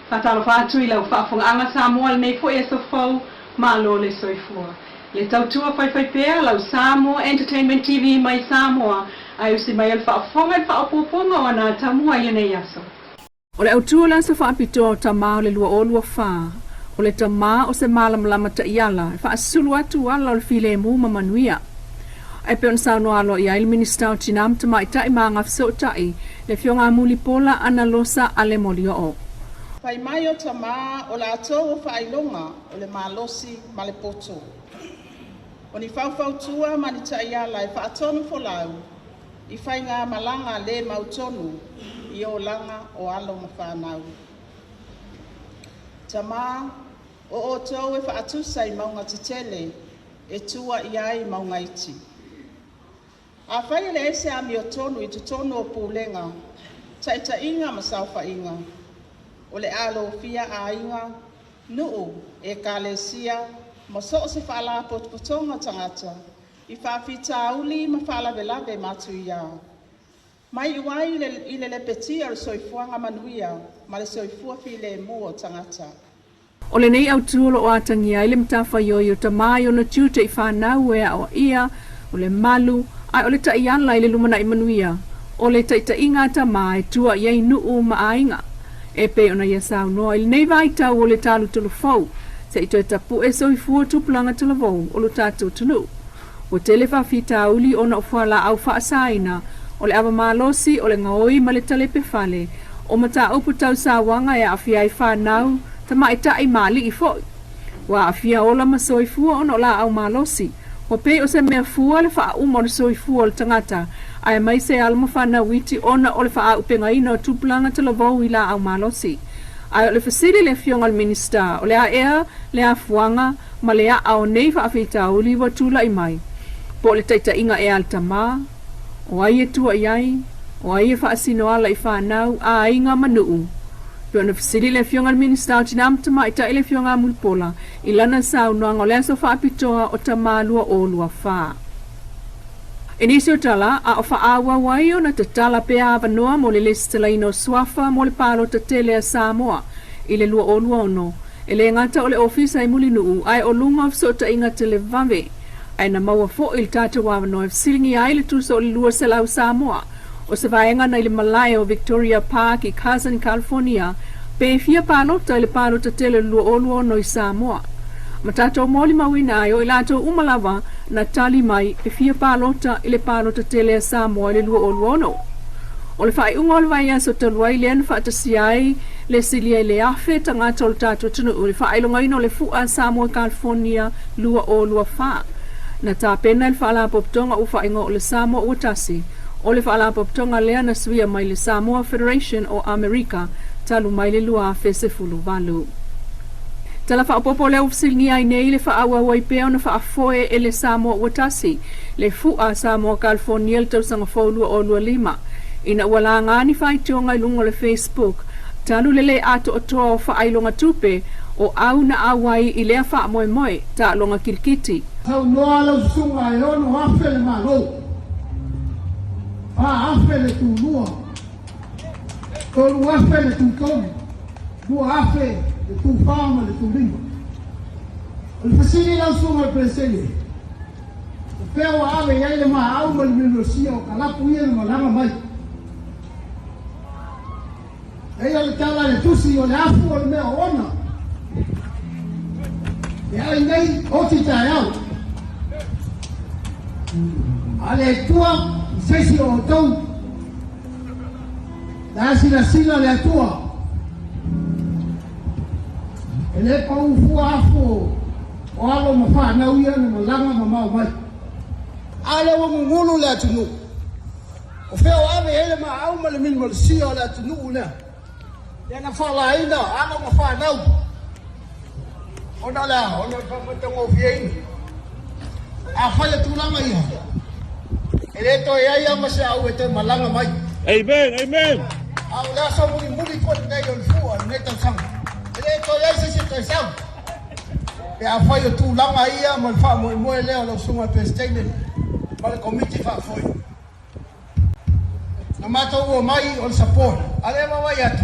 Faatalofa atu i lau faafogaaga Samoa i lenei foi aso fou, malo le soifua. Le tautua faifaipea lau Samoa Entertainment TV mai Samoa ae usi mai o le faafofoga i le faaopoopoga o ana atamua i lenei aso. O le autu o le aso faapitoa o Tamā o le 2024, o le Tamā o se malamalama taiala e faasulu atu ala o le filemu ma manuia. E pei ona saunoa aloaia ai le Minisita o Tinā ma Tamaitai ma Agafesootai, le Afioga a Mulipola Analosa Ale Molioo. Fai mai o tamā o latou o faailoga o le malosi ma le poto. O ni faufautua ma ni taiala e faatonufolau i faigamalaga le mautonu i olaga o alo ma fanau. Tamā, o outou e faatusa i mauga tetele e tua i ai mauga iti. Afai e leai se amiotonu i totonu o pulega, taitaiga ma saofaiga, o le a lofia aiga, nuu, ekalesia ma so o se faalapotopotoga o tagata i faafitauli ma faalavelave matuia. Ma iu ai i le lepetia o le soifuaga manuia ma le soifua filemu o tagata. O lenei autu o lo o atagia ai le matafaioi o Tamā i ona tiute i fanau e aoaia, o le malu, ae o le taiala i le lumanai manuia, o le taitaiga a Tamā e tua i ai nuu ma aiga. E pei ona ia saunoa i lenei vaitau o le talutolu fou, se i toe tapu'e soifua tupulaga talavou o lo tatou atunuu. Ua tele faafitauli ona o fualaau faasaina, o le ava malosi, o le gaoi ma le talepe fale, o mataupu tau sauaga e aafia ai fanau, tamaitai ma alii foi. Ua aafia ola ma soifua ona o laau malosi. Ua pei o se mea fua le faauma o le soifua o le tagata, aemaise alo ma fanau iti ona o le faaaupegaina o tupulaga talavou i laau malosi. Ae o le fesili i le Afioga i le Minisita, o le a ea le afuaga ma le a'a o nei faafitauli ua tulai mai? Po o le taitaiga ea a le tamā? O ai e tua i ai? O ai e faasino ala i fanau, aiga ma nuu? Pei ona fesili le Afioga i le Minisita o Tinā ma Tamaitai le Afioga a Mulipola i lana saunoaga o le aso faapitoa o Tamā 2024. I nisi o tala, a o faaauau ai ona tatala pea avanoa mo le lesitalaina o suafa mo le palota tele a Samoa i le 2026, e le gata o le ofisa i Mulinuu ae o luga o fesootaiga televave, ae na maua foi le tatou avanoa e fesiligia ai le tusa o le 200 Samoa o se vaega nai le malae o Victoria Park i Carson, California, pe fia palota i le palota tele o le 2026 i Samoa. Ma tatou molimauina ai o i latou uma lava na tali mai e fia palota i le palota tele a Samoa i le 2026. O le faaiuga o le vaiaso talu ai lea na faatasia ai le silia i le 1,000 tagata o le tatou atunuu i le faailogaina o le Fu'a Samoa California 2024. Na tapena e le Faalapotopotoga ua faaigoa o le Samoa Ua Tasi, o le faalapotopotoga lea na suia mai le Samoa Federation o Amerika talu mai le 2018. Tala faaopoopo lea ua fesiligia ai nei le faaauau ai pea ona faafoe e le Samoa Ua Tasi le Fu'a Samoa California le tausaga fou 2025 ina ua laga ni faitioga i luga o le Facebook talu le le atoatoa o faailoga tupe o au na au ai i lea faamoemoe taaloga kilikiti. Saunoa lau susuga e 6,000 le Malo, 4,000 le tulua, 3,000 le tutolu, 2,000 le tufa ma le tulima. O le fesili lau susuga i le Peresetene, o fea ua ave i ai le maau ma le miliosia o kalapu ia na malaga mai? Eia le tala a le Tusi, o le afu o le mea oona. E ai nei, oti taeao. A le Atua i se isi o outou, la silasila le Atua. E le pau fua afu o alo ma fanau ia na malaga mamao mai. A lea ua gugulu le atunuu. O fea o ave i ai le maau ma le milomalosia o le atunuu lea? Lea na faalaina alo ma fanau ona o le a? Ona o le faamatagofieina. Afai o tulaga ia, e le toe i ai lava ma se au e toe malaga mai. Amen, amen. A o le aso mulimuli foi lenei o le fua i lenei tausaga, e le toe i ai se isi e toe sau. Pe afai o tulaga ia ma le faamoemoe lea o lau Susuga i le Peresetene ma le Komiti Faafoe, na matou omai o le support, a o lea e vaavaai atu,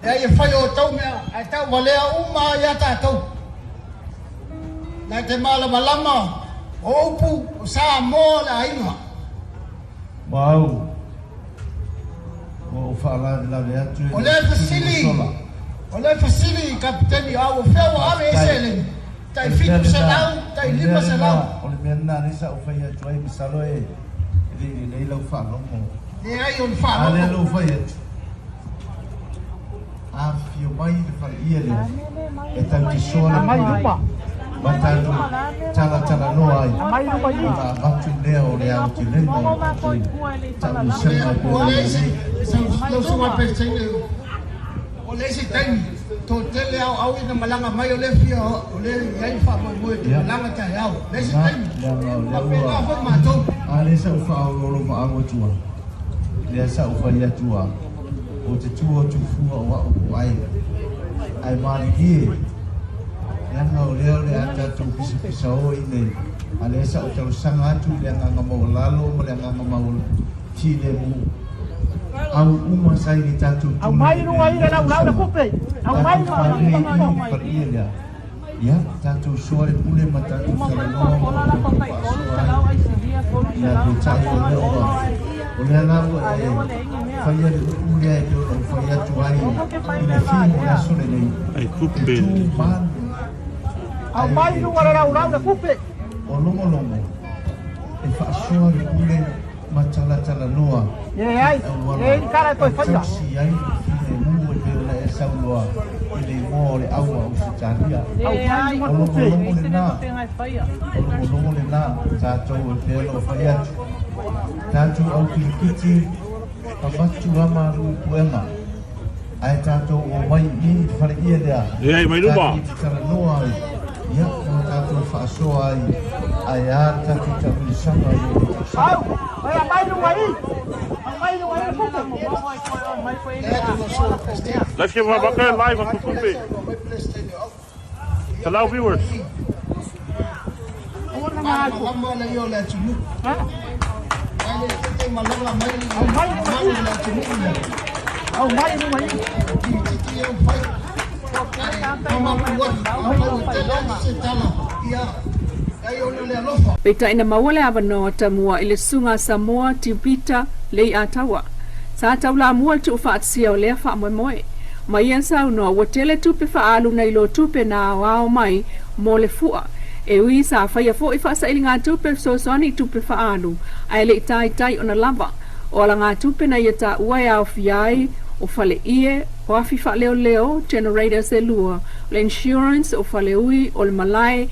Leai e fai o outou mea ae tauvalea uma lava ia tatou. Na te malamalama o upu o Samoa le aiga. Mau, ua ou faalavelave atu e O le fesili, o le fesili i Kapiteni Au o fea ua ave i ai seleni? Tai 700, tai 500. O le mea lena lea sa ou fai atu ai, masalo e le i lelei lau faalogo. Leai o le faalogo. A lea na ou fai atu. Afifio mai le faleia lea e tatou te soa le pule ma tatou talatalanoa ai ona avatu lea o le aotelega o le tatou taamilosaga e pei ona i ai nei. O le isi taimi, toatele aoao ina malaga mai o lea fia o lea i ai le faamoemoe e te malaga taeao. O le isi taimi, faapena foi matou. A lea sa ou faaoloolo maau atu a, lea sa ou fai atu a. Ou te tu atu fua o a'u ko ai, ae malilie, leaga o lea o le a tatou pisapisa o i nei, a lea sa ou talosaga atu i le agaga maualalo ma le agaga filemu, au uma sa i le tatou Aumai i luga i le laulau le kupe. Aumai i luga i le laulau le paia lea. Ia, tatou soa le pule ma tatou talanoa ma tatou faasoa ai. Ia, peitai o lea ua, o lea la ua e faia le upu lea e pei ona ou fai atu ai i le fiu o le aso lenei. E tu malu. Aumai i luga o le laulau le kupe. O logologo e faasoa le pule ma talatalanoa i le auala e tausi ai le filemu e pei ona e saunoa i le igoa o le au a Ausetalia. O logologo lena, o logologo lena, tatou e pei ona ou fai atu. Tatou au kilikiti, avatu lava malu i puega, ae tatou omai i i le faleie lea, tatou te talanoa ai, ia, ma tatou faasoa ai, ae a le tatou taamilosaga i lenei tausaga. Let's give him a live on Kukupe. Hello viewers. Malamalama le ia o le atunuu. Ae le tete malaga mai le malu o le atunuu lea. Kititi e fai. Mamalu atu, afai ua tele atu se tala, ia, ai ona le alofa. Peitai na maua le avanoa tamua i le Susuga a Samoa Tiupita Leiataua. Sa taulamua le tuufaatasia o lea faamoemoe. Ma ia saunoa ua tele tupe faaalu nai lo tupe na aoao mai mo le fua. E ui sa faia foi faasailiga-tupe fesoasoani i tupe faaalu, ae le i taitai ona lava. O alagatupe na ia taua e aofia ai o faleie, o afi faaleoleo, generators e lua, o le insurance, o faleui, o le malae,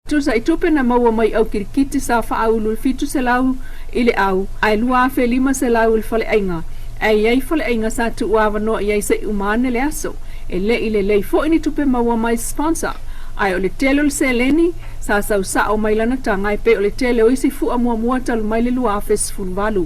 Tusa i tupe na maua mai au kirikiti sa faaulu i le 700 i le au, ae 2500 i le faleaiga. Ae i ai faleaiga sa tuuavanoa i ai se i uma ane le aso. E le i lelei foi ni tupe maua mai sponsor. Ae o le tele o le seleni sa sau sao mai lana taga e pei o le tele o isi fua muamua talu mai le 2018.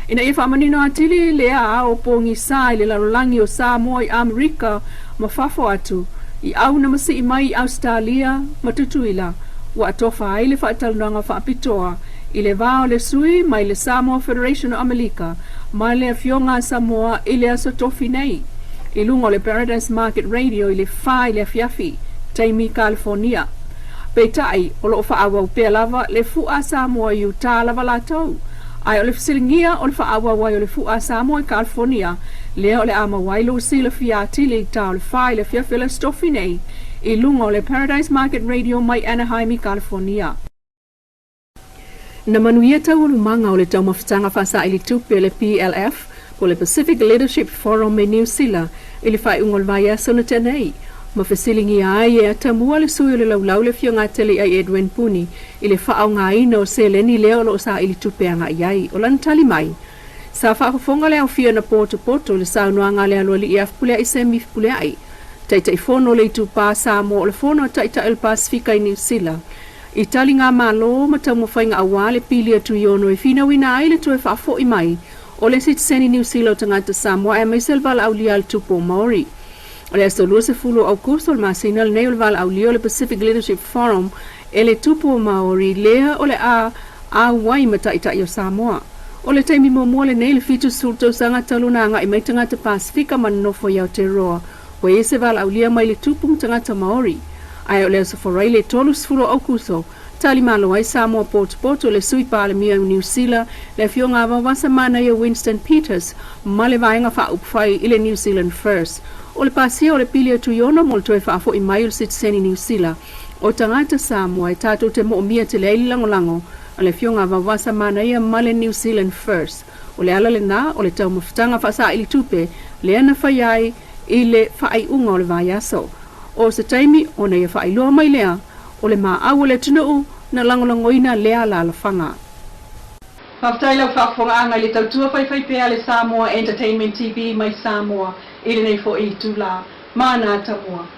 Ina ia faamanino atili lea ao pogisa i le lalolagi o Samoa i Amerika ma fafo atu, i au na masii mai i Ausetalia ma Tutuila, ua atofa ai le faatalanoaga faapitoa i le va o le sui mai le Samoa Federation o Amelika ma le Afioga a Samoa i le aso tofi nei i luga o le Paradise Market Radio i le fa i le afiafi, taimi Kalifonia. Peitai, o lo o faaauau pea lava le fua a Samoa i Utah lava latou. Ae o le fesiligia o le faaauau ai o le fua a Samoa i Kalifonia, lea o le a maua ai lou silafia atili i ta o le fa i le afiafi o le Aso Tofi nei i luga o le Paradise Market Radio mai Anaheim i Kalifonia. Na manuia taualumaga o le taumafataga faasaili tupe a le PLF po o le Pacific Leadership Forum i Niu Sila i le faaiuga o le vaiaso na tea nei, ma fesiligia ai e atamua le sui o le laulau le Afioga a Teliai Edwin Puni i le faaaogaina o seleni lea o lo o saili tupe agai ai. O lana tali mai, Sa faafofoga le aofia na potopoto i le saunoaga a le aloalii Fepuleai Sammy Fepuleai, Taitaifono o le Itupa Samoa o le Fono a Taitai o le Pasefika i Niu Sila, i taligamalo ma taumafaiga auā le pili atu i ono e finauina ai le toe faafoi mai o le sitiseni Niu Sila o tagata Samoa aemaise le valaaulia a le Tupu o Maori. O le aso 20 o Aokuso o le masina lenei o le valaaulia o le Pacific Leadership Forum e le Tupu o Maori lea o le a auai ma Taitai o Samoa. O le taimi muamua lenei i le 70 tausaga talu ona agai mai tagata Pasefika ma nonofo i Aotearoa, ua i ai se valaaulia mai le tupu ma tagata Maori. Ae o le Aso Faraile 30 o Aukuso, talimalo ai Samoa potopoto le Sui Palemia o Niu Sila, le Afioga a Vaovasa Manaia Winston Peters ma le Vaega Faaupufai i le New Zealand First. O le pasia o le pili a Tuiono mo le toe faafoi mai o le sitiseni Niu Sila o tagata Samoa e tatou te moomia tele ai le lagolago a le Afioga a Vaovasa Manaia ma le New Zealand First. O le ala lena o le taumafataga faasaili tupe lea na faia ai i le faaiuga o le vaiaso. O se taimi ona ia faailoa mai lea o le maau o le atunuu na lagolagoina lea alaalafaga. Faafetai lau faafofogaaga i le tautua faifaipea a le Samoa Entertainment TV mai Samoa i lenei foi itula. Mana Tamua.